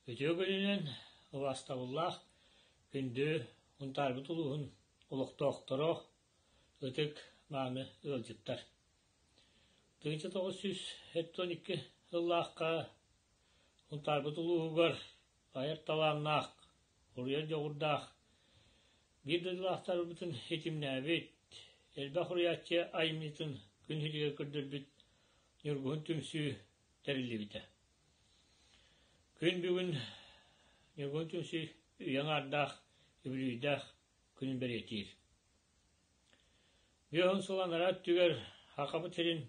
Үтүө күнүнэн, убаастабыллаах күндү Унтаарбыт улууһун олохтоохторо, ытык мааны ыалдьыттар! 1972 сыллаахха Унтаарбыт улууһугар айар талааннаах, уруйар дьоҕурдаах биир дойдулаахтарбытын ситимнээбит, элбэх уруйааччы айымньытын күн сиригэр көрдөрбүт Ньургуһун түмсүү тэриллибитэ. Күн бүгүн Ньургун түмсүү үйэ аҥаардаах, үбүлүөйдээх күнүн бэлиэтиир. 50 сыл анараа өттүгэр Сахабыт сирин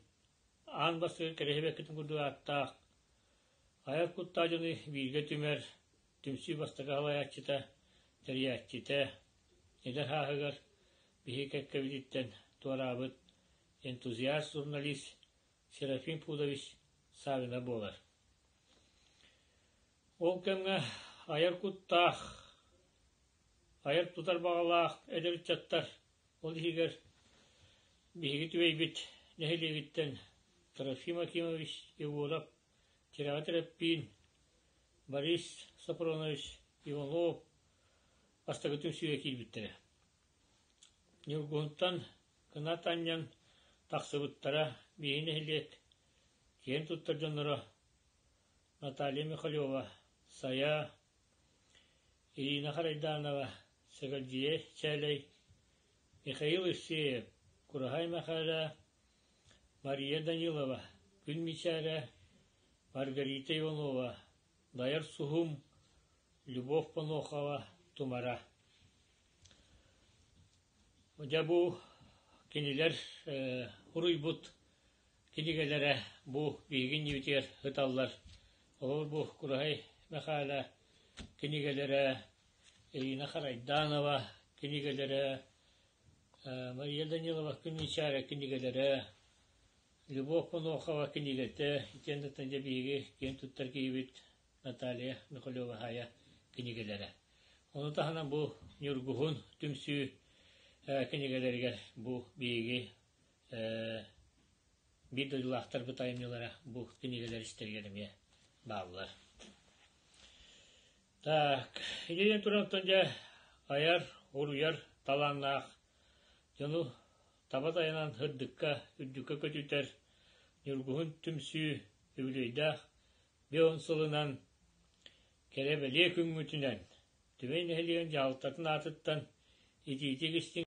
аан бастакы кэрэһибэккитин курдук ааттаах айар куттаах дьону бииргэ түмэр түмсүү бастакы салайааччыта, тэрийээччитэ, эдэр сааһыгар биһиги кэккэбититтэн туораабыт энтузиаст журналист Серафим Пудович Саввина буолар. Ол кэмҥэ айар куттаах, айар-тутар баҕалаах эдэр ыччаттар, ол иһигэр биһиги түбэйбит нэһилиэгиттэн Трофим Акимович Егоров, Тирэҕи Тэрэппиин, Борис Сапронович Иванов бастакы түмсүүгэ киирбиттэрэ. Ньургуһунтан кынат анньан тахсыбыттара биһиги нэһилиэк киэн туттар дьонноро Наталья Михалева, Сайа, Ирина Харайданова, Сэгэлдьийэ Чээлэй, Михаил Евсеев, Кураһай Мэхээлэ, Мария Данилова, Күн Мичээрэ, Маргарита Иванова, Дайар Суһум, Любовь Панохова, Тумара. Дьэ бу кинилэр уруйбут кинигэлэрэ бу биһиги иннибитигэр сыталлар. Ол бу Кураһай Мэхээлэ кинигэлэрэ, Ирина Харайданова кинигэлэрэ, Мария Данилова Күн кинигэлэрэ, Любовь Панохова кинигэтэ, итиэннэ дьэ биһиги киэн туттар киһибит Наталья Михалева-Хаайа кинигэлэрэ. Ону таһынан бу Ньургуһун түмсүү кинигэлэригэр бу биһиги биир дойдулаахтарбыт айымньылара бу кинигэлэр истэригэр эмиэ бааллар. Так, ити туран дьэ айар, уруйар талааннаах дьону таба тайанан сырдыкка, үрдүккэ көтүтэр Ньургуһун түмсүү үбүлүөйдээх 50 сылынан кэрэ-бэлиэ күҥҥүтүнэн Түмэй нэһилиэгин дьаһалтатын аатыттан итиитик истиҥ.